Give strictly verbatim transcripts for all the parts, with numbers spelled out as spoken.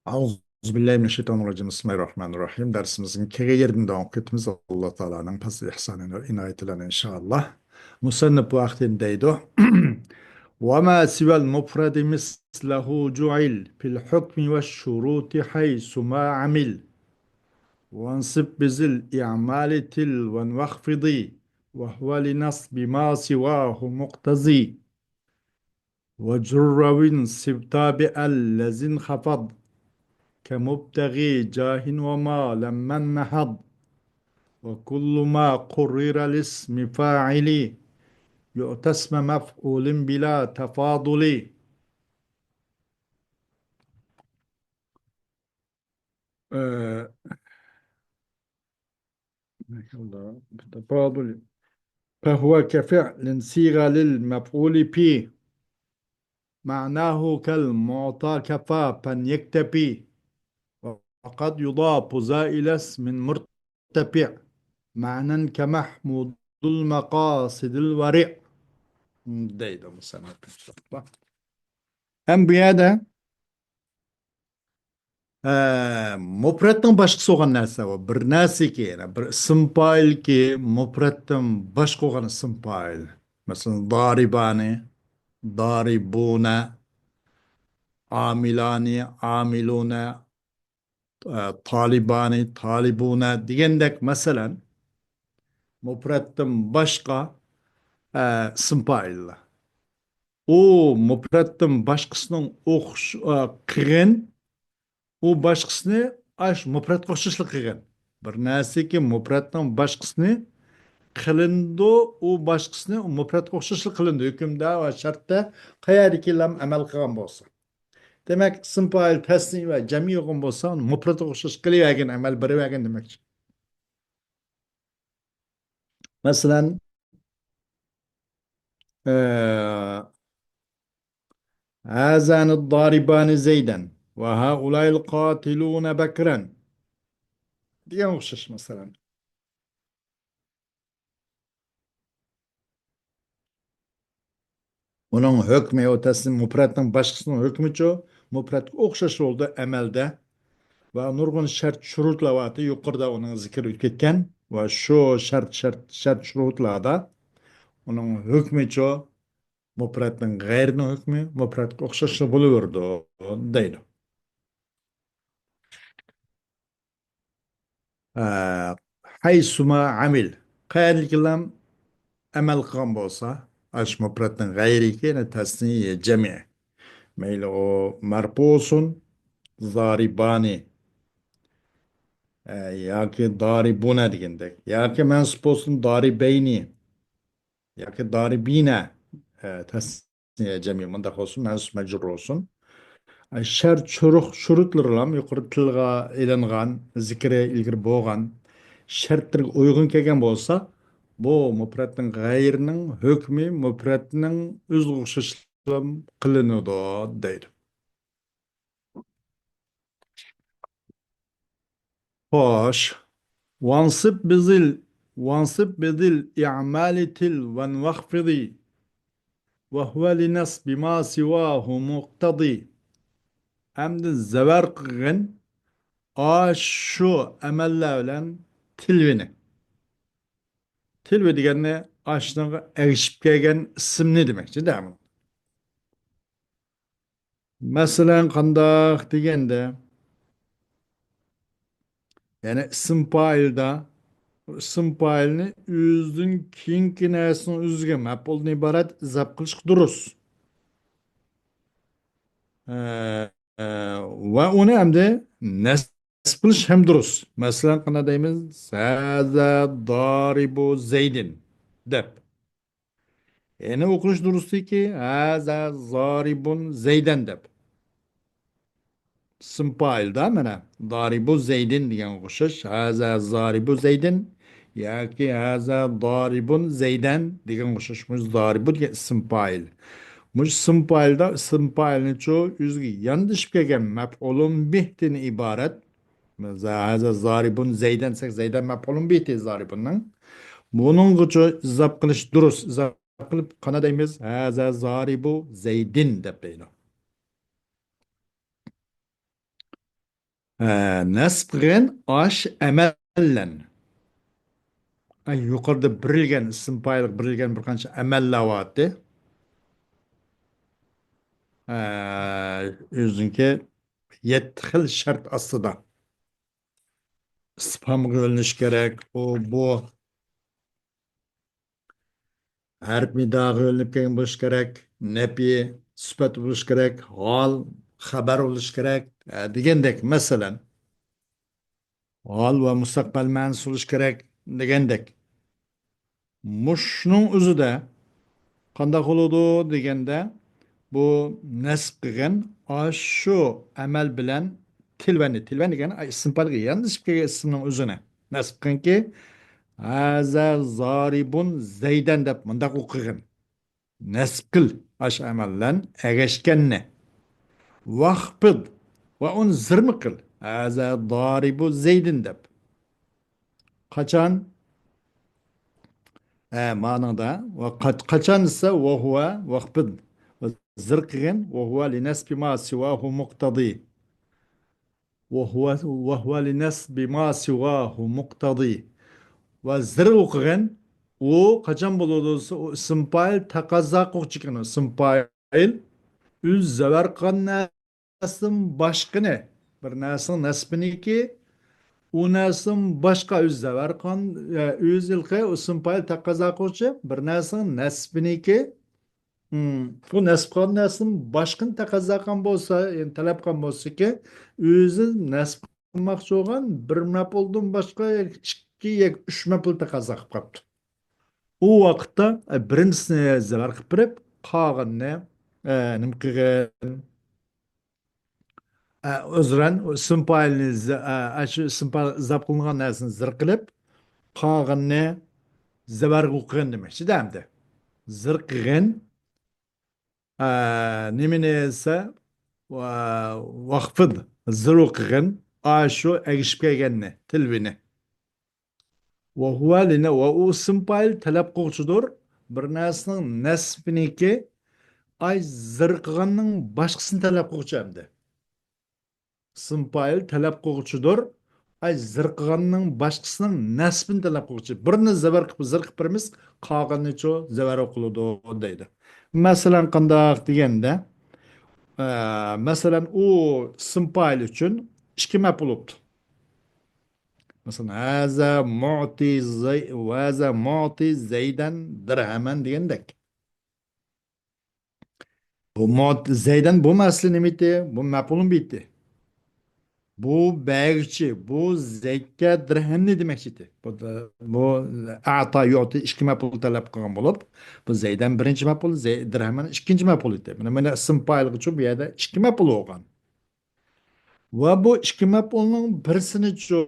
أعوذ بالله من الشيطان الرجيم. بسم الله الرحمن الرحيم. دەرسىمىزنىڭ كەلگەن يېرىدىن داۋام قىلىۋاتىمىز. ئاللا تائالانىڭ پەزلى ئىھسانى ۋە ئىنايىتى بىلەن ئىنشائاللا. مۇسەننىپ ۋاقتىن دەيدۇ. وما سوى المفرد مثله جعل في الحكم والشروط حيثما عمل. وانصب بذي الإعمال تلوا واخفض، وهو لنصب ما سواه مقتضي. وجر وانصب تابع الذي انخفض، كمبتغي جاه وما لما انهض. وكل ما قرر لاسم فاعل، يعطى اسم مفعول بلا تفاضل. ئە، تفاضل. فهو كفعل صيغ للمفعول في، معناه كالمعطى كفى فليكتف. وقد يضاف ذا إلى اسم مرتفع، معنى كمحمود المقاصد الورع. دەيدۇ مۇسەننىپ. ھەم بۇ يەردە ئە، مۇپرەتنىڭ باشقىسى بولغان نەرسە بار. بىر نەرسىكى، يەنە بىر ئىسىم پائىلكى، مۇپرەتتىن باشقا بولغان ئىسىم پائىل. مەسىلەن، دارىبانى، دارىبۇنە، ئامىلانى، ئامىلۇنە، ئە، تالىبانى، تالىبۇنە دېگەندەك، مەسىلەن، مۇپرەتتىن باشقا، ئە، ئىسىم پائىللار. ئۇ مۇپرەتتىن باشقىسىنىڭ ئوخش-، ئا، قىلغىن، ئۇ باشقىسىنى ئاش مۇپرەتكە ئوخشاشلا قىلغىن. بىر نەرسىكى مۇپرەتنىڭ باشقىسىنى قىلىنىدۇ، ئۇ باشقىسىنى مۇپرەتكە ئوخشاشلا قىلىنىدۇ. ھۆكۈمدە ۋە شەرتتە قەيەردىكى لام ئەمەل قىلغان بولسا. دېمەك، ئىسىم پائىل تەسنىي ۋە جەمئىي بولغان بولسا، مۇپرەتكە ئوخشاش قىلىۋەرگىن، ئەمەل بېرىۋەرگىن دېمەكچى. مەسىلەن، ئە، هذان الضاربان زيدا وهؤلاء القاتلون بكرا دېگەن ئوخشاش، مەسىلەن. ئۇنىڭ ھۆكمى، ئۇ تەسلىم مۇپرەتنىڭ باشقىسىنىڭ ھۆكمىچۇ؟ مۇپرەتكە ئوخشاش بولىدۇ ئەمەلدە. ۋە نۇرغۇن شەرت شۇرۇتلار بار، يۇقىرىدا ئۇنىڭ زىكرى ئۆتۈپ كەتكەن. ۋە شۇ شەرت، شەرت، شەرت شۇرۇتلاردا ئۇنىڭ ھۆكمىچۇ؟ مۇپرەتنىڭ غەيرىنىڭ ھۆكمى مۇپرەتكە ئوخشاشلا بولۇۋېرىدۇ، دەيدۇ. ئە، حيثما عمل، قەيەردىكىلا ئەمەل قىلغان بولسا، ئاش مۇپرەتنىڭ غەيرىكى، يەنى تەسنىي، جەمئىي. مەيلى ئۇ مەرپۇ بولسۇن، زارىبانى، ئە، ياكى دارىبۇنە دېگەندەك، ياكى مەنسۇپ بولسۇن، دارىبەينى ياكى دارىبىنە، ئە، تەسنىيە جەمئىي مۇنداق بولسۇن، مەنسۇپ مەجرۇر بولسۇن. ئە، شەرت شۇرۇق-، شۇرۇتلىرىلام يۇقىرىدا تىلغا ئېلىنغان، زىكرى ئىلگىرى بولغان شەرتلەرگە ئۇيغۇن كەلگەن بولسا، بۇ مۇپرەتنىڭ غەيرىنىڭ ھۆكمى مۇپرەتنىڭ ئۆزىگە ئوخشاشلا قىلىنىدۇ، دەيدۇ. خوش. وانصب بذي ال-، وانصب بذي الإعمال تلوا واخفض، وهو لنصب ما سواه مقتضي. ئەمدى زەۋەر قىلغىن ئاشۇ ئەمەللەر بىلەن تىلۋىنى. تىلۋا دېگەننى ئاشۇنىڭغا ئەگىشىپ كەلگەن ئىسىمنى دېمەكچى دە. مەسىلەن، قانداق دېگەندە، يەنى ئىسىم پائىلدا، ئىسىم پائىلنى ئۆزىدىن كېيىنكى نەرسىنىڭ ئۆزىگە مەپئۇلدىن ئىبارەت ئىزاپ قىلىشقا دۇرۇس. ئە، ئە، ۋە ئۇنى ئەمدى نەسب قىلىش ھەم دۇرۇس. مەسىلەن، قانداق دەيمىز؟ ھازا دارىبۇ زەيدىن دەپ. يەنە ئوقۇش دۇرۇستىكى، ھازا زارىبۇن زەيدەن دەپ. ئىسىم پائىلدا مانا، دارىبۇ زەيدىن دېگەنگە ئوخشاش، ھازا زارىبۇ زەيدىن ياكى ھازا دارىبۇن زەيدەن دېگەنگە ئوخشاش. مۇشۇ دارىبۇ دېگەن ئىسىم پائىل. مۇشۇ ئىسىم پائىلدا ئىسىم پائىلنىچۇ ئۆزىگە ياندىشىپ كەلگەن مەپئۇلۇن بىھتىن ئىبارەت. ھازا زارىبۇن زەيدەن دېسەك، زەيدەن مەپئۇلۇن بىھتى زارىبۇننىڭ. بۇنىڭغىچۇ ئىزاپ قىلىش دۇرۇس. ئىزاپ قىلىپ قانا دەيمىز؟ ھازا زارىبۇ زەيدىن دەپ دەيدۇ. ئە، نەسب قىلغىن ئاش ئەمەللەن. ئە، يۇقىرىدا بېرىلگەن، ئىسىم پائىلغا بېرىلگەن بىر قانچە ئەمەللەر بارتى. ئە، ئۆزىنىڭكى يەتتە خىل شەرت ئاستىدا. ئىستىپھامغا يۆنىلىش كېرەك، ئۇ، بۇ. ھەرپ نىداغا يۆنىلىپ كەلگەن بولۇش كېرەك، نەپى سۈپەت بولۇش كېرەك، ھال خەۋەر بولۇش كېرەك، ئە، دېگەندەك. مەسىلەن، ھال ۋە مۇستەقبەل مەنىسى بولۇش كېرەك دېگەندەك. مۇشۇنىڭ ئۆزىدە قانداق بولىدۇ دېگەندە، بۇ نەسب قىلغىن ئاشۇ ئەمەل بىلەن تىلۋەننى، تىلۋەن دېگەن ئىسىم پائىلغا ياندىشىپ كەلگەن ئىسىمنىڭ ئۆزىنى نەسب قىلغىنكى، ھازا زارىبۇن زەيدەن دەپ مۇنداق ئوقۇغىن. نەسب قىل ئاشۇ ئەمەل بىلەن ئەگەشكەننى. ۋاخپىد، ۋە ئۇنى زىرمۇ قىل. ھازا دارىبۇ زەيدىن دەپ. قاچان؟ ئە، مانىڭدا. ۋە قاچ-، قاچان دېسە، ۋەھۇۋە، ۋاخپىد. ۋە زىر قىلغىن، ۋەھۇۋە لىنەسبى ما سىۋاھۇ مۇقتەدى. ۋەھۇۋە، ۋەھۇۋە لىنەسبى ما سىۋاھۇ مۇقتەدى. ۋە زىر ئوقۇغىن، ئۇ قاچان بولىدۇ دېسە، ئۇ ئىسىم پائىل تەقەززا قىلغۇچىكەن، ئىسىم پائىل ئۆز زەۋەر قىلغان نەرسىدىن باشقىنى، بىر نەرسىنىڭ نەسبىنىكى، ئۇ نەرسىدىن باشقا ئۆز زەۋەر قىلغان، ئە، ئۆز ھېلىقى ئىسىم پائىل تەقەززا قىلغۇچى، بىر نەرسىنىڭ نەسبىنىكى، ھىم، بۇ نەسب قىلغان نەرسىدىن باشقىنى تەقەززا قىلغان بولسا، يەنى تەلەپ قىلغان بولسىكى، ئۆزى نەسب قىلماقچى بولغان بىر مەپئۇلدىن باشقا ياكى ئىككى ياكى ئۈچ مەپئۇل تەقەززا قىلىپ قاپتۇ. ئۇ ۋاقىتتا، ئە، بىرىنچىسىنى زەۋەر قىلىپ بېرىپ، قالغىنىنى، ئە، نېمە قىلغىن؟ ئە، ئۆزرەن، ئىسىم پائىلنى زە-، ئە، ئە، شۇ ئىسىم پائىل ئىزاپ قىلىنغان نەرسىنى زىر قىلىپ، قالغىنىنى زەۋەرگە ئوقۇغىن دېمەكچىدە ئەمدى. زىر قىلغىن، ئە، نېمىنى دېسە، ۋا-، ۋاخفىد، زىر ئوقۇغىن، ئاشۇ ئەگىشىپ كەلگەننى، تىلۋىنى. ۋەھۇۋە لىنە-، ۋە ئۇ ئىسىم پائىل تەلەپ قىلغۇچىدۇر. بىر نەرسىنىڭ نەسبىنىكى، ئاي زىر قىلغاننىڭ باشقىسىنى تەلەپ قىلغۇچى ئەمدى. ئىسىم پائىل تەلەپ قىلغۇچىدۇر. ئاي زىر قىلغاننىڭ باشقىسىنىڭ نەسبىنى تەلەپ قىلغۇچى. بىرنى زەۋەر قىلىپ، زىر قىلىپ بېرىمىز، قالغىنىچۇ زەۋەر ئوقۇلىدۇ دەيدۇ. مەسىلەن، قانداق دېگەندە، ئە، مەسىلەن، ئۇ ئىسىم پائىل ئۈچۈن ئىككى مەپئۇل بوپتۇ. مەسىلەن، ھازا مۇئتى زەي-، ھازا مۇئتى زەيدەن دىرھەمەن دېگەندەك. بۇ مۇئت-، زەيدەن بۇ مەسىلە نېمە ئىدى؟ بۇ مەپئۇلۇن بىتى. بۇ بەرگۈچى، بۇ زەيدكە دىرھەمنى دېمەكچى ئىدى. بۇ، بۇ ئەتا يۇئتى ئىككى مەپئۇل تەلەپ قىلغان بولۇپ، بۇ زەيدەن بىرىنچى مەپئۇل، زەي-، دىرھەمەن ئىككىنچى مەپئۇل ئىدى. مانا، مانا ئىسىم پائىلغىچۇ بۇ يەردە ئىككى مەپئۇل بولغان. ۋە بۇ ئىككى مەپئۇلنىڭ بىرسىنىچۇ،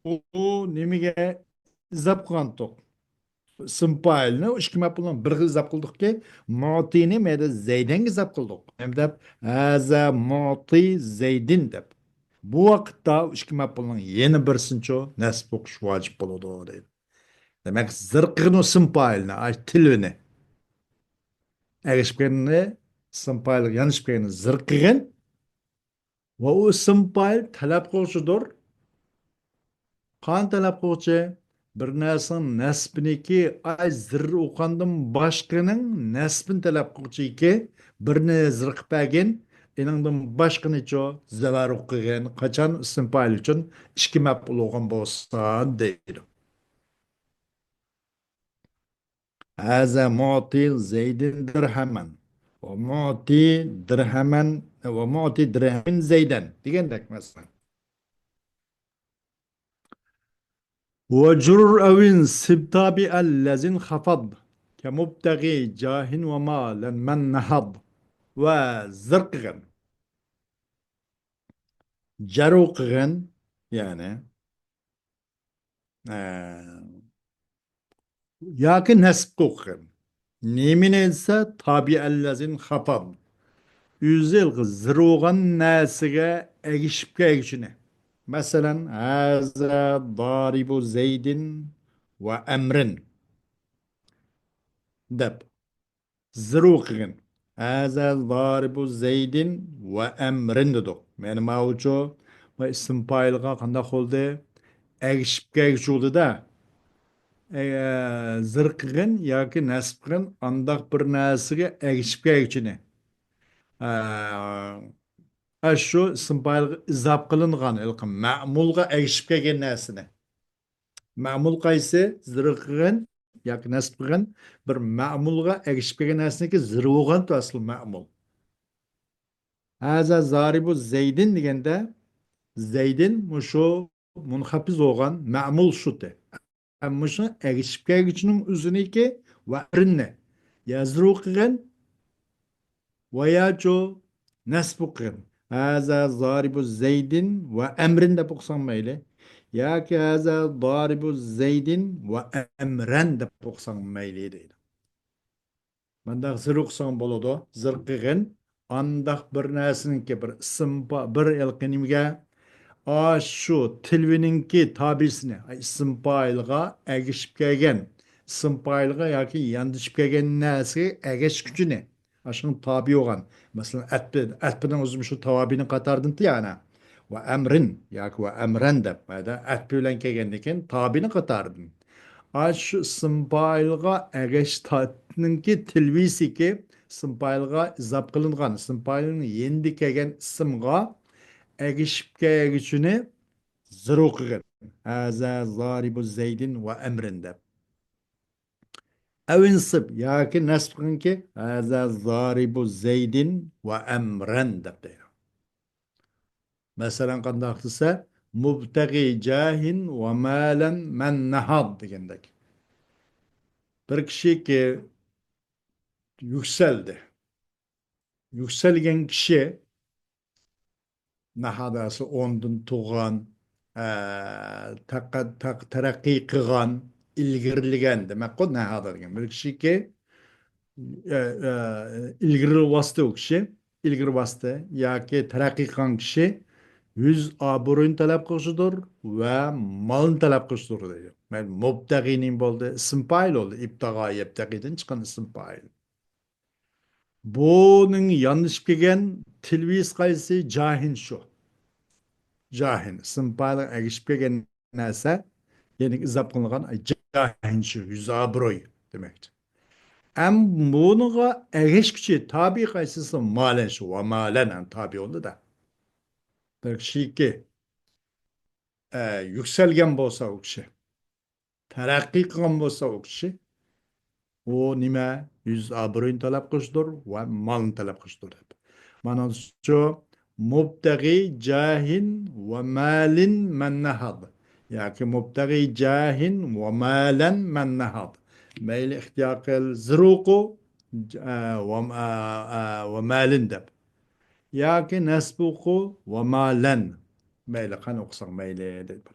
ئۇ نېمىگە ئىزاپ قىلغانتۇق؟ ئىسىم پائىلنى ئىككى مەپئۇلنىڭ بىرىگە ئىزاپ قىلدۇقكى، مۇتىنى مەيدە زەيدەنگە ئىزاپ قىلدۇق. نېمە دەپ؟ ھازا مۇتى زەيدىن دەپ. بۇ ۋاقىتتا ئىككى مەپئۇلنىڭ يەنە بىرسىنىچۇ نەسب ئوقۇش ۋاجىپ بولىدۇ دەيدۇ. دېمەك، زىر قىلغىن ئىسىم پائىلنى، ئاي، تىلۋىنى. ئەگىشىپ كەلگىنى، ئىسىم پائىلغا يانىشىپ كەلگىنى زىر قىلغىن. ۋە ئۇ ئىسىم پائىل تەلەپ قىلغۇچىدۇر. قان تەلەپ قىلغۇچى بىر نەرسىنىڭ نەسبىنىكى، ئاي، زىر ئوقۇغاندىن باشقىنىڭ نەسبىنى تەلەپ قىلغۇچىكى، بىرنى زىر قىلىپ بەرگىن، ئېنىڭدىن باشقىنىچۇ زەۋەر ئوقۇغىن، قاچان ئىسىم پائىل ئۈچۈن ئىككى مەپئۇل بولغان بولسا دەيدۇ. ھازا مۇتى زەيدىن دىرھەمەن. ۋە مۇتى دىرھەمەن، ۋە مۇتى دىرھەمىن زەيدەن دېگەندەك مەسىلەن. ۋەجرۇر ئەۋىن سىبتابى ئەللەزىن خەفەد. كەمۇبتەغى جاھىن ۋە ما لەن مەن نەھەد. ۋە زىر قىلغىن. جەر قىلغىن، يەنى، ئە، ياكى نەسب قىلغىن. نېمىنى دېسە، تابىئەللەزىن خەفەد. ئۆزى زىر بولغان نەرسىگە ئەگىشىپ كەلگۈچىنى. مەسىلەن، ھازا دارىبۇ زەيدىن ۋە ئەمرىن دەپ. زىر قىلغىن. ھازا دارىبۇ زەيدىن ۋە ئەمرىن دېدۇق. يەنى ماۋۇچۇ، ما ئىسىم پائىلغا قانداق بولدى؟ ئەگىشىپ كەلگۈچى بولدى-دە. ئە، زىر قىلغىن ياكى نەسب قىلغىن ئانداق بىر نەرسىگە ئەگىشىپ كەلگۈچىنى. ئە، ئە، شۇ ئىسىم پائىلغا ئىزاپ قىلىنغان، ھېلىقى مەمۇلغا ئەگىشىپ كەلگەن نەرسىنى. مەمۇل قايسى؟ زىر قىلغىن ياكى نەسب قىلغىن بىر مەمۇلغا ئەگىشىپ كەلگەن نەرسىنىڭكى زىر بولغانتى ئەسلى مەمۇل. ھازا زارىبۇ زەيدىن دېگەندە، زەيدىن مۇشۇ مۇنخەپىز بولغان مەمۇل شۇتى. ھەم مۇشۇ ئەگىشىپ كەلگۈچىنىڭ ئۆزىنىڭكى ۋە ئەمرىننى يا زىر قىلغىن ۋە ياچۇ نەسب قىلغىن. ھازا زارىبۇ زەيدىن ۋە ئەمرىن دەپ ئوقۇساڭ مەيلى. ياكى ھازا زارىبۇ زەيدىن ۋە ئەمرەن دەپ ئوقۇساڭ مەيلى دەيدۇ. مۇنداق زىر ئوقۇساڭ بولىدۇ. زىر قىلغىن ئانداق بىر نەرسىنىڭكى، بىر ئىسىم پا-، بىر ھېلىقى نېمىگە، ئاشۇ تىلۋىنىڭكى تابىسىنى، ئىسىم پائىلغا ئەگىشىپ كەلگەن، ئىسىم پائىلغا ياكى ياندىشىپ كەلگەن نەرسىگە ئەگەشكۈچىنى، ئاشۇنىڭ تابى بولغان. مەسىلەن، ئەتپى، ئەتپىنىڭ ئۆزى مۇشۇ تابىنىڭ قاتارىدىن يەنە. ۋە ئەمرىن ياكى ۋە ئەمرەن دەپ، مەدە ئەتپى بىلەن كەلگەندىن كېيىن تابىنىڭ قاتارىدىن. ئاشۇ ئىسىم پائىلغا ئەگەش تاتنىڭكى تىلۋىسىكى ئىسىم پائىلغا ئىزاپ قىلىنغان، ئىسىم پائىلنىڭ يېنىدا كەلگەن ئىسىمغا ئەگىشىپ كەلگۈچىنى زىر قىلغىن. ھازا زارىبۇ زەيدىن ۋە ئەمرىن دەپ. ئەۋ ئىنسىب ياكى نەسب قىلغىنكى، ھازا زارىبۇ زەيدىن ۋە ئەمرەن دەپ دەيدۇ. مەسىلەن، قانداق دېسە، مۇبتەغى جاھىن ۋە مالەن مەن نەھاد دېگەندەك. بىر كىشىكى يۈكسەلدى. يۈكسەلگەن كىشى نەھاداسى ئوندىن تۇغان، ئە، تەقە-، تەق-، تەرەققىي قىلغان، ئىلگىرىلىگەن دېمەكقۇ نەھادا دېگەن. بىر كىشىكى، ئە، ئە، ئىلگىرىلىۋاستى ئۇ كىشى، ئىلگىرىۋاستى ياكى تەرەققىي قىلغان كىشى يۈز ئابرۇينى تەلەپ قىلغۇچىدۇر ۋە مالنى تەلەپ قىلغۇچىدۇر دەيدۇ. مەيلى، مۇبتەغى نېمە بولدى؟ ئىسىم پائىل بولدى. ئىبتىغا يەبتەغىدىن چىققان ئىسىم پائىل. بۇنىڭ ياندىشىپ كەلگەن تىلۋىس قايسى؟ جاھىن شۇ. جاھىن، ئىسىم پائىلغا ئەگىشىپ كەلگەن نەرسە، يەنى ئىزاپ قىلىنغان جاھىن شۇ، يۈز ئابرۇي دېمەكچى. ئەم بۇنىڭغا ئەگەشكۈچى تابى قايسىسى؟ مالەن شۇ، ۋە مالەن، ئەم تابى بولدى-دە. بىر كىشىكى، ئە، يۈكسەلگەن بولسا ئۇ كىشى، تەرەققىي قىلغان بولسا ئۇ كىشى، ئۇ نېمە؟ يۈز ئابرۇينى تەلەپ قىلىشتۇر ۋە مالنى تەلەپ قىلىشتۇر دەپ. مانا شۇ مۇبتەغى جاھىن ۋە مالىن مەن نەھاد ياكى مۇبتەغى جاھىن ۋە مالەن مەن نەھاد. مەيلى ئىختىيار قىل، زىر ئوقۇ، ج-، ئە، ۋە، ئە، ئە، ۋە مالىن دەپ. ياكى نەسب ئوقۇ، ۋە مالەن. مەيلى قانداق ئوقۇساڭ مەيلى دەيدۇ.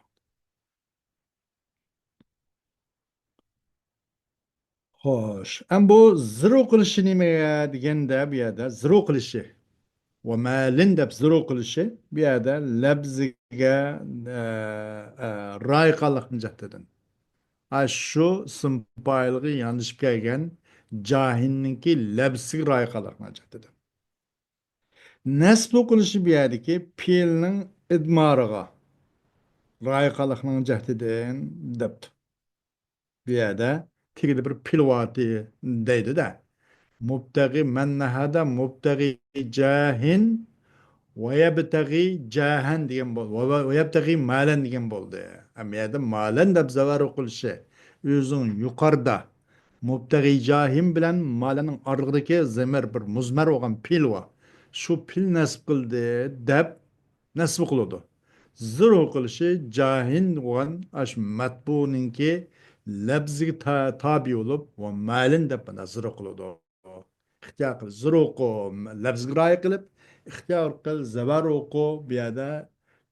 خوش. ئەم بۇ زىرو قىلىشى نېمە دېگەندە، بۇ يەردە زىرو قىلىشى ۋە مەلىن دەپ زىرو قىلىشى، بۇ يەردە لەپزىگە، ئە، ئە، رايىقانلىقنى جەھتىدىن. ئا، شۇ ئىسىم پائىلغا ياندىشىپ كەلگەن جاھىننىڭكى لەپزىگە رايىقانلىقنى جەھتىدىن. نەسبۇ قىلىشى بۇ يەردىكى پېئىلنىڭ ئىدمارىغا رايىقانلىقنىڭ جەھتىدىن دەپتۇ. بۇ يەردە تېگىدە بىر پېئىل بارتى دەيدۇ-دە. مۇبتەغى مەن نەھەدە مۇبتەغى جاھىن ۋە يەبتەغى جاھەن دېگەن بولدى. ۋە، ۋە، ۋە يەبتەغى مالەن دېگەن بولدى. ئەمما يەردە مالەن دەپ زەۋەر ئوقۇلۇشى ئۆزىنىڭ يۇقىرىدا مۇبتەغى جاھىن بىلەن مالەننىڭ ئارىلىقىدىكى زەمىر بىر مۇزمەر بولغان پېئىل بار. شۇ پېئىل نەسب قىلدى دەپ نەسب قىلىدۇ. زىرو قىلىشى جاھىن بولغان ئاشۇ مەتبۇنىڭكى لەپزىگە تا-، تابىي بولۇپ، ۋە مەلىن دەپ مانا زىرو قىلىدۇ. ئىختىيار قىل، زىرو قىل، لەپزىگە رايە قىلىپ، ئىختىيار قىل، زەۋەر ئوقۇ، بۇ يەردە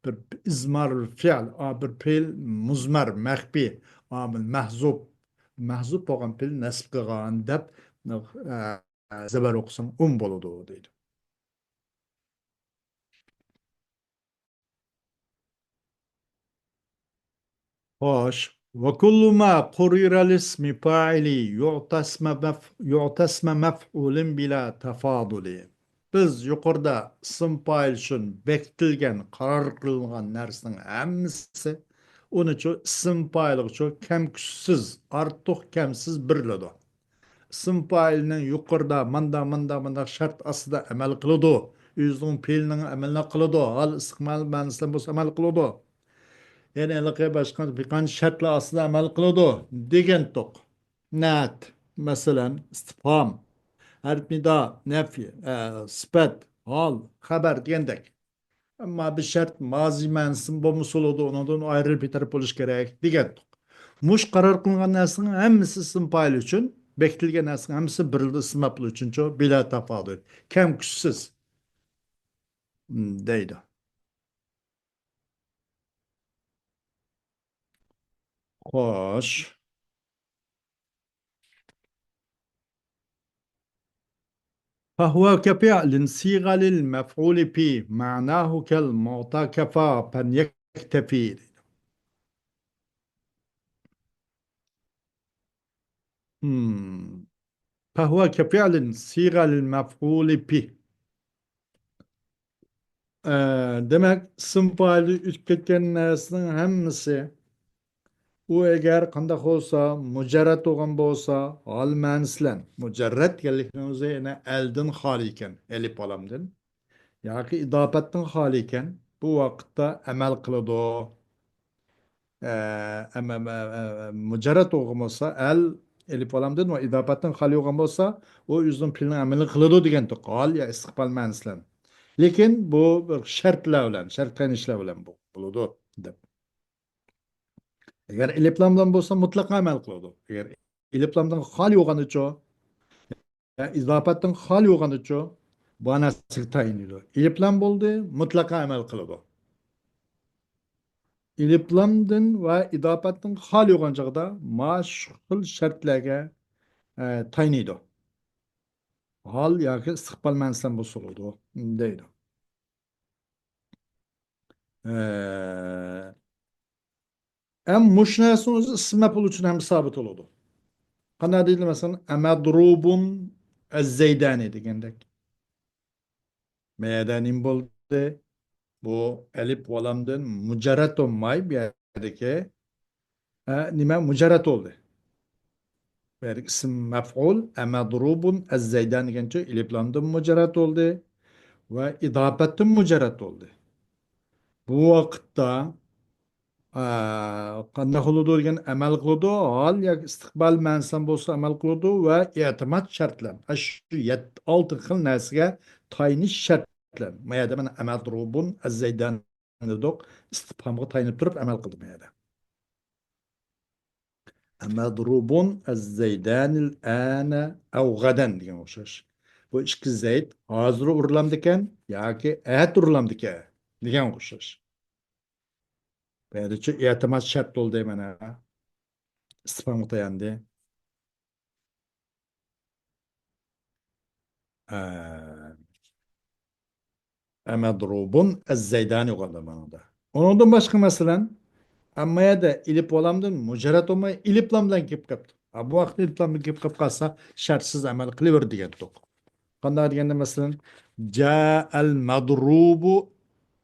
بىر ئىزمار فېئىل، ئا، بىر پېئىل مۇزمەر، مەخپىي، ئامىل مەھزۇپ، مەھزۇپ بولغان پېئىل نەسب قىلغان دەپ، ئە، زەۋەر ئوقۇساڭ ئون بولىدۇ دەيدۇ. خوش. وكل ما قرر لاسم فاعل يعتى اسم مف-، يعتى اسم مفعول بلا تفاضل. بىز يۇقىرىدا ئىسىم پائىل ئۈچۈن بېكىتىلگەن، قارار قىلىنغان نەرسىنىڭ ھەممىسى، ئۇنىچۇ ئىسىم پائىلغىچۇ كەم كۈچسىز، ئارتۇق كەمسىز بېرىلىدۇ. ئىسىم پائىلنىڭ يۇقىرىدا ماندا، ماندا، مانداق شەرت ئاستىدا ئەمەل قىلىدۇ. ئۆزىنىڭ پېئىلىنىڭ ئەمەلىنى قىلىدۇ. ھال ئىستىقبال مەنىسى بىلەن بولسا ئەمەل قىلىدۇ. يەنى ھېلىقى باشقا بىر قانچە شەرتلەر ئاستىدا ئەمەل قىلىدۇ دېگەنتۇق. نەت، مەسىلەن، ئىستىپھام، ھەرپ نىدا، نەفي، ئە، سۈپەت، ھال، خەبەر دېگەندەك. ئەمما بىر شەرت مازى مەنىسى بولمىسا بولىدۇ، ئۇنىڭدىن ئايرىلىپ بىر تەرەپ بولۇش كېرەك دېگەنتۇق. مۇش قارار قىلىنغان نەرسىنىڭ ھەممىسى ئىسىم پائىل ئۈچۈن، بېكىتىلگەن نەرسىنىڭ ھەممىسى بىرلا ئىسىم مەپئۇل ئۈچۈنچۇ، بىلا تاپاۋۇت، كەم كۈچسىز، م، دەيدۇ. خوش. فهو كفعل صيغة للمفعول به، معناه كالمعطى كفى فليكتفي. Hmm. فهو كفعل صيغة للمفعول به. ئە، دېمەك، ئىسىم پائىلى ئۆتۈپ كەتكەن نەرسىنىڭ ھەممىسى، ئۇ ئەگەر قانداق بولسا، مۇجەررەت بولغان بولسا، ھال مەنىسى بىلەن، مۇجەررەت دېگەنلىكنىڭ ئۆزى يەنە ئەلدىن خالىي ئىكەن، ئەلىپ ۋالامدىن ياكى ئىداپەتتىن خالىي ئىكەن، بۇ ۋاقىتتا ئەمەل قىلىدۇ. ئە، ئەم-، ئەم-، ئە، ئە، مۇجەررەت بولغان بولسا، ئەل ئەلىپ ۋالامدىن ۋە ئىداپەتتىن خالىي بولغان بولسا، ئۇ ئۆزىنىڭ پېئىلىنىڭ ئەمىلىنى قىلىدۇ دېگەنتۇق. ھال يا ئىستىقبال مەنىسى بىلەن. لېكىن بۇ بىر شەرتلەر بىلەن، شەرت تايىنىشلار بىلەن بۇ بولىدۇ دەپ. ئەگەر ئەلىپ لام بىلەن بولسا، مۇتلەقا ئەمەل قىلىدۇ. ئەگەر ئەلىپ لامدىن خالىي بولغاندىچۇ، يا ئىزاپەتتىن خالىي بولغاندىچۇ، بۇ نەرسىگە تايىنىدۇ. ئېلىپلام بولدى، مۇتلەقا ئەمەل قىلىدۇ. ئېلىپلامدىن ۋە ئىداپەتتىن خالىي بولغان چاغدا مانا شۇ خىل شەرتلەرگە، ئە، تايىنىدۇ. ھال ياكى ئىستىقبال مەنىسىدە بولسا بولىدۇ، دەيدۇ. ئە، ئەم مۇشۇ نەرسىنىڭ ئۆزى ئىسىم مەپئۇل ئۈچۈن ھەم سابىت بولىدۇ. قانداق دەيدۇ، مەسىلەن، ئەمەدرۇبۇن ئەززەيدانى دېگەندەك. ما يەردە نېمە بولدى؟ بۇ ئەلىپ ۋالامدىن مۇجەررەت بولماي، بۇ يەردىكى، ئە، نېمە، مۇجەررەت بولدى. بۇ يەردىكى ئىسىم مەپئۇل، ئەمەدرۇبۇن ئەززەيدان دېگەنچە ئېلىپلامدىن مۇجەررەت بولدى ۋە ئىداپەتتىن مۇجەررەت بولدى. بۇ ۋاقىتتا، ئە، قانداق بولىدۇ دېگەن ئەمەل قىلىدۇ، ھال ياكى ئىستىقبال مەنىسىدە بولسا ئەمەل قىلىدۇ ۋە ئېتىماد شەرتلەر. ئاشۇ يەت-، ئالتە خىل نەرسىگە تايىنىش شەرتلەر. ما يەردە مانا ئەمەدرۇبۇن ئەززەيدان دېدۇق، ئىستىپھامغا تايىنىپ تۇرۇپ ئەمەل قىلدى ما يەردە. ئەمەدرۇبۇن ئەززەيدانىل ئەنە ئەۋ غەدەن دېگەن ئوخشاش. بۇ ئىككى زەيد ھازىر ئۇرۇلامدىكەن ياكى ئەتە ئۇرۇلامدىكەن دېگەن ئوخشاش. بۇ يەردىچۇ ئېتىماد شەرت بولدى مانا. ئىستىپھامغا تاياندى. ئە، ئەمەدرۇبۇن ئەززەيدانى يوغان مانىدا. ئۇنىڭدىن باشقا، مەسىلەن، ئەمما يەردە ئېلىپ ۋالامدىن مۇجەررەت بولماي، ئېلىپ لام بىلەن كېلىپ قاپتۇ. ئا، بۇ ۋاقىتتا ئېلىپ لام بىلەن كېلىپ قاپ قالسا، شەرتسىز ئەمەل قىلىۋېرىدۇ دېگەنتۇق. قانداق دېگەندە، مەسىلەن، جائەل مەدرۇبۇ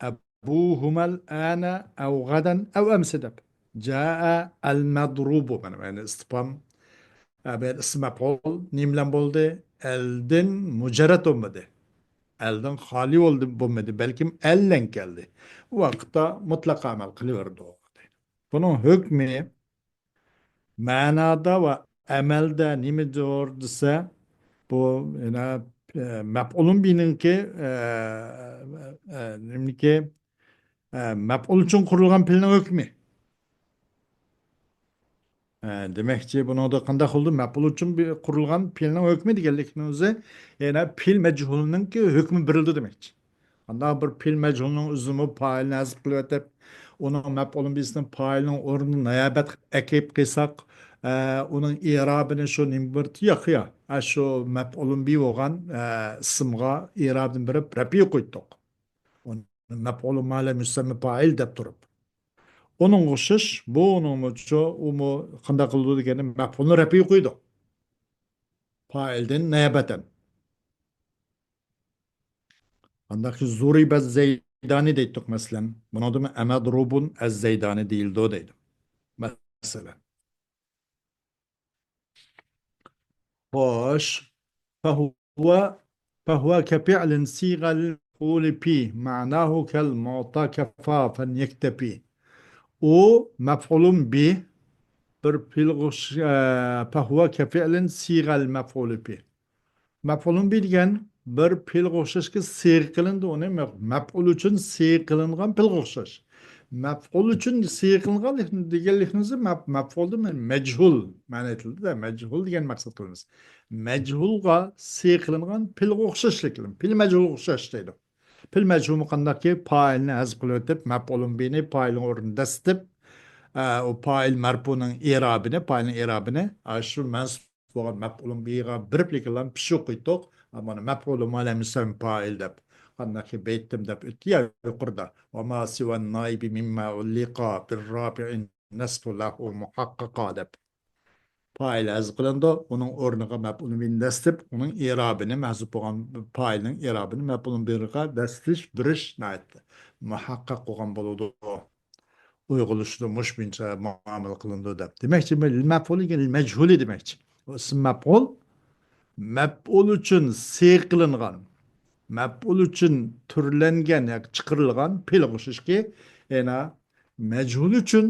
ئەبۇھۇمەل ئەنە ئەۋ غەدەن ئەۋ ئەمسى دەپ. جائە ئەل مەدرۇبۇ، مانا، يەنى ئىستىپھام، ئە، بۇ يەردە ئىسىم مەپئۇل نېمە بىلەن بولدى؟ ئەلدىن مۇجەررەت بولمىدى. ئەلدىن خالىي بولدى، بولمىدى، بەلكىم ئەل بىلەن كەلدى. بۇ ۋاقىتتا مۇتلەق ئەمەل قىلىۋېرىدۇ. بۇنىڭ ھۆكمى مەنادا ۋە ئەمەلدە نېمىدۇر دېسە، بۇ يەنە، ئە، مەپئۇلۇن بىنىڭكى، ئە، ئە، نېمىكى، ئە، مەپئۇل ئۈچۈن قۇرۇلغان پېئىلنىڭ ھۆكمى. ئە، دېمەكچى، بۇنىڭدا قانداق بولدى؟ مەپئۇل ئۈچۈن بى-، قۇرۇلغان پېئىلنىڭ ھۆكمى دېگەنلىكنىڭ ئۆزى، يەنە پېئىل مەجھۇلنىڭكى ھۆكمى بېرىلدى دېمەكچى. قانداق بىر پېئىل مەجھۇلنىڭ ئۆزىمۇ پائىلنى ھەزىپ قىلىۋېتىپ، ئۇنىڭ مەپئۇلۇن بىسىنى پائىلنىڭ ئورنىدا نايابەت ئەكىپ قىلساق، ئە، ئۇنىڭ ئېرابىنى شۇ نېمە بىر ياقىيا، ئە، شۇ مەپئۇلۇن بى بولغان، ئە، ئىسىمغا ئېرابىنى بېرىپ رەپئى قويدۇق. ئۇنى مەپئۇلۇن ما لەم يۇسەممە پائىل دەپ تۇرۇپ. ئۇنىڭغا ئوخشاش، بۇ ئۇنىڭمۇ شۇ، ئۇمۇ قانداق قىلىدۇ دېگەندە، مەپئۇلنى رەپئى قويدۇق. پائىلدىن نىيابەتەن. ئانداق زۇرىبە زەيدانى دەيتتۇق، مەسىلەن. بۇنىڭدىمۇ ئەمەدرۇبۇن ئەز زەيدانى دېيىلىدۇ دەيدۇ. مەسىلەن. خوش. فهو، فهو كفعل صيغ المفعول به، معناه كالمعطى كفافا يكتفي. ئۇ مەپئۇلۇن بىھ، بىر پېئىلغا ئوخش-، ئە، فهو كفعل صيغ المفعول به. مەپئۇلۇن بىھ دېگەن بىر پېئىلغا ئوخشاشكى سىيغە قىلىندى، ئۇنى مەپ-، مەپئۇل ئۈچۈن سىيغە قىلىنغان پېئىلغا ئوخشاش. مەپئۇل ئۈچۈن سىيغە قىلىنغان دېگەنلىكىمىز مەپ-، مەپئۇلدىن مەجھۇل مەنە ئېيتىلدى-دە، مەجھۇل دېگەن مەقسەت قىلىمىز. مەجھۇلغا سىيغە قىلىنغان پېئىلغا ئوخشاشلىق، پېئىل مەجھۇلغا ئوخشاش دەيدۇ. پېئىل مەجھۇلمۇ قانداقكى، پائىلنى ھەزىپ قىلىۋېتىپ، مەپئۇلۇن بىھنى پائىلنىڭ ئورنىدا دەسسىتىپ، ئە، ئۇ پائىل مەرپۇنىڭ ئېرابىنى، پائىلنىڭ ئېرابىنى، ئاشۇ مەنسۇپ بولغان مەپئۇلۇن بىھىغا بېرىپ لېكىنلا پىشۇ قويدۇق. مانا مەپئۇلۇن ما لەم يۇسەممە پائىل دەپ. قانداقكى بەيتتىم دەپ ئۆتتى يا يۇقىرىدا. وما سوى النائب مما علق بالرافع نصب له محققا دەپ. پائىل ھەزىپ قىلىنىدۇ، ئۇنىڭ ئورنىغا مەپئۇلۇن بىھنى دەسسىتىپ، ئۇنىڭ ئېرابىنى، مەنسۇپ بولغان پائىلنىڭ ئېرابىنى مەپئۇلۇن بىھىغا دەسسىتىش، بېرىش ناھايىتى مۇھەققەق بولغان بولىدۇ. ئۇيغۇرلىشىدۇ، مۇشۇ بويىچە مۇئامىلە قىلىنىدۇ دەپ. دېمەكچى، مەپئۇل دېگەن مەجھۇلى دېمەكچى. ئۇ ئىسىم مەپئۇل، مەپئۇل ئۈچۈن سىيغە قىلىنغان، مەپئۇل ئۈچۈن تۈرلەنگەن ياكى چىقىرىلغان پېئىلغا ئوخشاشكى، يەنە مەجھۇل ئۈچۈن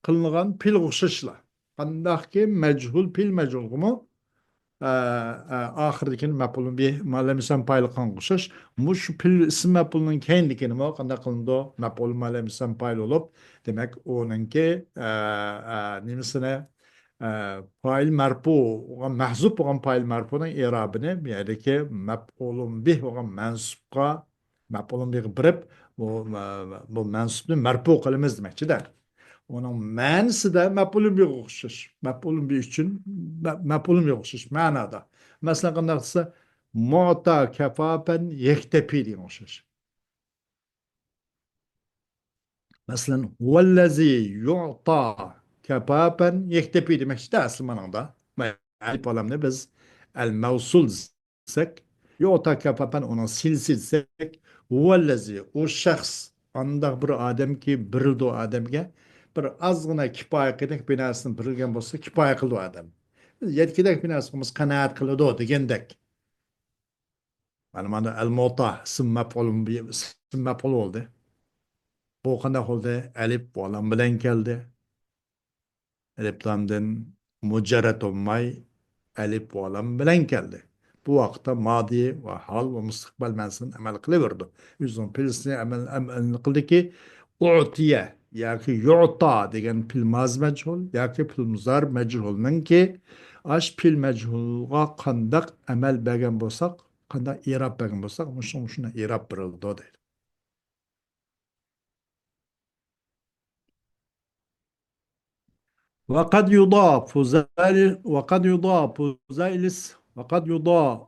قىلىنغان پېئىلغا ئوخشاشلا. قانداقكى مەجھۇل، پېئىل مەجھۇلغىمۇ، ئە، ئە، ئاخىرىدىكىنى مەپئۇلۇن بىھ ما لەم يۇسەممە پائىلغا قىلغانغا ئوخشاش. مۇشۇ پېئىل ئىسىم مەپئۇلنىڭ كەينىدىكىنىمۇ قانداق قىلىنىدۇ؟ مەپئۇلۇن ما لەم يۇسەممە پائىل بولۇپ، دېمەك، ئۇنىڭكى، ئە، ئە، نېمىسىنى، ئە، پائىل مەرپۇ، مەھزۇپ بولغان پائىل مەرپۇنىڭ ئېرابىنى بۇ يەردىكى مەپئۇلۇن بىھ بولغان مەنسۇپقا مەپئۇلۇن بىھغا بېرىپ، بۇ، بۇ مەنسۇپنى مەرپۇ قىلىمىز دېمەكچىدە. ئۇنىڭ مەنىسىدە مەپئۇلۇن بىھغا ئوخشاش. مەپئۇلۇن بىھ ئۈچۈن مە-، مەپئۇلۇن بىھغا ئوخشاش مەنادا. مەسىلەن، قانداق دېسە، مۇتا كەفافەن يەكتەپى دېگەن ئوخشاش. مەسىلەن، ھۇۋەللەزى يۇتا كەفافەن يەكتەپى دېمەكچىدە ئەسلى مانىڭدا. ئەلىپ ۋاللامنى بىز ئەل مەۋسۇل دېسەك، يۇتا كەفافەن ئۇنىڭ سىلىسى دېسەك، ھۇۋەللەزى، ئۇ شەخس، ئانداق بىر ئادەمكى، بېرىلىدۇ ئادەمگە، بىر ئازغىنە كىپايە قىلىدەك بىر نەرسىنى بېرىلگەن بولسا، كىپايە قىلىدۇ ئادەم. بىز يەتكۈدەك بىر نەرسە قىلمىسا، قانائەت قىلىدۇ دېگەندەك. مانا، مانا ئەل مۇتا ئىسىم مەپئۇل، ئىسىم مەپئۇل بولدى. بۇ قانداق بولدى؟ ئەلىپ ۋاللام بىلەن كەلدى. ئەلىپلامدىن مۇجەررەت بولماي، ئەلىپ ۋاللام بىلەن كەلدى. بۇ ۋاقىتتا مادى ۋە ھال ۋە مۇستەقبەل مەنىسىدىن ئەمەل قىلىۋېرىدۇ. ئۆزىنىڭ پېئلىسىنى ئەمەل، ئەمەل قىلدىكى، ئۇتىيە ياكى يۇتا دېگەن پېئىل مازى مەجھۇل ياكى پېئىل مۇزارى مەجھۇلنىڭكى ئاش پېئىل مەجھۇلغا قانداق ئەمەل بەرگەن بولساق، قانداق ئىراب بەرگەن بولساق، مۇشۇ، مۇشۇنداق ئىراب بېرىلىدۇ دەيدۇ. وقد يضاف زائل، وقد يضاف زائلس، وقد يضاف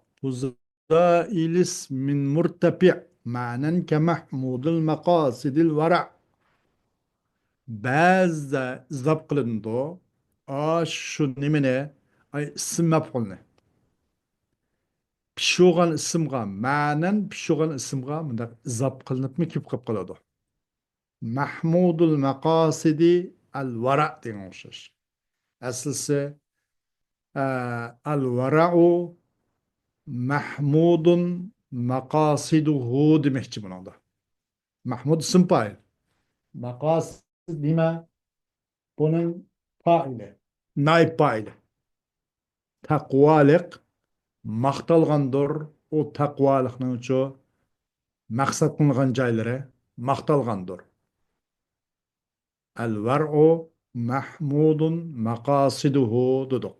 زائلس من مرتفع معنى كمحمود المقاصد الورع. بەزىدە ئىزاپ قىلىنىدۇ. ئاشۇ نېمىنى؟ ئاي، ئىسىم مەپئۇلنى. پىشۇغان ئىسىمغا، مەنەن پىشۇغان ئىسىمغا مۇنداق ئىزاپ قىلىنىپمۇ كېلىپ قېلىپ قالىدۇ. مەھمۇدۇل مەقاسىدى ئەل ۋەرە دېگەن ئوخشاش. ئەسلىسى، ئە، ئەل ۋەرەئۇ مەھمۇدۇن مەقاسىدۇھۇ دېمەكچى بۇنىڭدا. مەھمۇد ئىسىم پائىل. مەقاسىد نېمە؟ بۇنىڭ پائىلى، نائىب پائىلى. تەقۋالىق ماختالغاندۇر. ئۇ تەقۋالىقنىڭچۇ مەقسەت قىلىنغان جايلىرى ماختالغاندۇر. ئەل ۋەرئۇ مەھمۇدۇن مەقاسىدۇھۇ دېدۇق.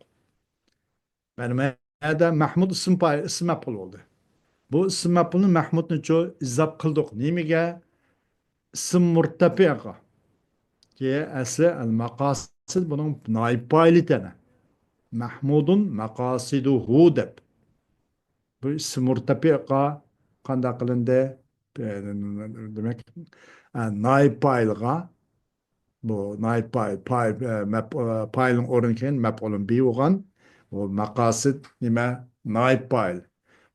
مەنە مەدە مەھمۇد ئىسىم پائىل، ئىسىم مەپئۇل بولدى. بۇ ئىسىم مەپئۇلنى مەھمۇدنىچۇ ئىزاپ قىلدۇق. نېمىگە؟ ئىسىم مۇرتەپىئغا. كى ئەسلى ئەل مەقاسىد بۇنىڭ نائىب پائىلى تەنە. مەھمۇدۇن مەقاسىدۇھۇ دەپ. بۇ ئىسىم مۇرتەپىئغا قانداق قىلىندى؟ دېمەك، ئە، نائىب پائىلغا، بۇ نائىب پائىل، پائىل، ئە، مەپ-، ئە، پائىلنىڭ ئورنىدىن كېيىن مەپئۇلۇن بى بولغان. بۇ مەقاسىد نېمە؟ نائىب پائىل.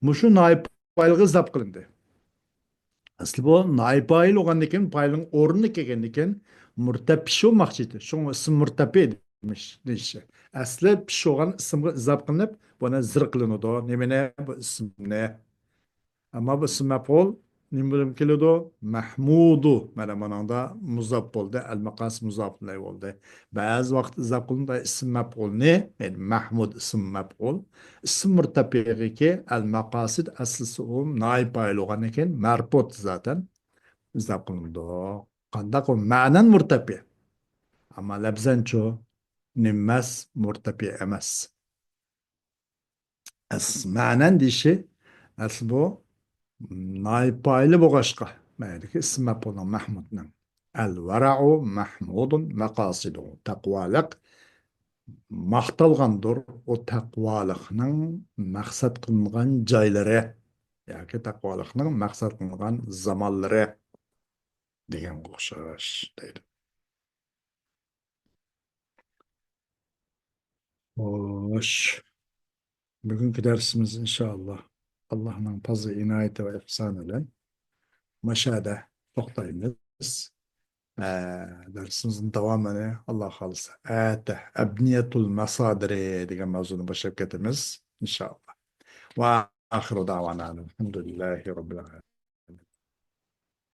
مۇشۇ نائىب پائىلغا ئىزاپ قىلىندى. ئەسلى بۇ نائىب پائىل بولغاندىن كېيىن، پائىلنىڭ ئورنىنا كەلگەندىن كېيىن مۇرتەپئىش بولماقچى ئىدى. شۇڭا ئىسىم مۇرتەپئە دېمىش، دېيىشى. ئەسلى پىش بولغان ئىسىمغا ئىزاپە قىلىنىپ، بۇنى زىر قىلىنىدۇ. نېمىنى؟ بۇ ئىسىمنى. ئەمما بۇ ئىسىم مەپئۇل نېمە بىلەن كېلىدۇ؟ مەھمۇدۇ. مانا مۇنىڭدا مۇزاپ بولدى. ئەل مەقاسىد مۇزاپ ئىلەيھى بولدى. بەزى ۋاقىت ئىزاپە قىلىنىدۇ ئىسىم مەپئۇلنى، يەنى مەھمۇد ئىسىم مەپئۇل. ئىسىم مۇرتەپئىگىكى ئەل مەقاسىد ئەسلىسى ئۇ نائىب پائىل بولغاندىن كېيىن مەرپۇت زاتەن ئىزاپە قىلىنىدۇ. قانداق ئۇ مەنەن مۇرتەپئە. ئەمما لەپزەنچۇ نېمىمەس، مۇرتەپئە ئەمەس. ئەس-، مەنەن دېيىشى، ئەسلى بۇ نائىب پائىلى بولغاچقا، مەيدىكى ئىسىم مەپئۇلنىڭ مەھمۇدنىڭ. ئەل ۋەرەئۇ مەھمۇدۇن مەقاسىدۇ. تەقۋالىق ماختالغاندۇر، ئۇ تەقۋالىقنىڭ مەقسەت قىلىنغان جايلىرى ياكى تەقۋالىقنىڭ مەقسەت قىلىنغان زامانلىرى دېگەنگە ئوخشاش دەيدۇ. خوش. بۈگۈنكى دەرسىمىز ئىنشائاللا ئاللانىڭ پازلى ئىنايىتى ۋە ئېھسانى بىلەن ماشۇ يەردە توختايمىز. ئە، دەرسىمىزنىڭ داۋامىنى ئاللا خالىسا ئەتە ئەبنىيەتۇل ماسادىرى دېگەن ماۋزۇنى باشلاپ كېتىمىز ئىنشائاللا. ۋە ئاخىرۇ داۋانا ئەلھەمدۇلىللاھى رەببىل ئالەمىن.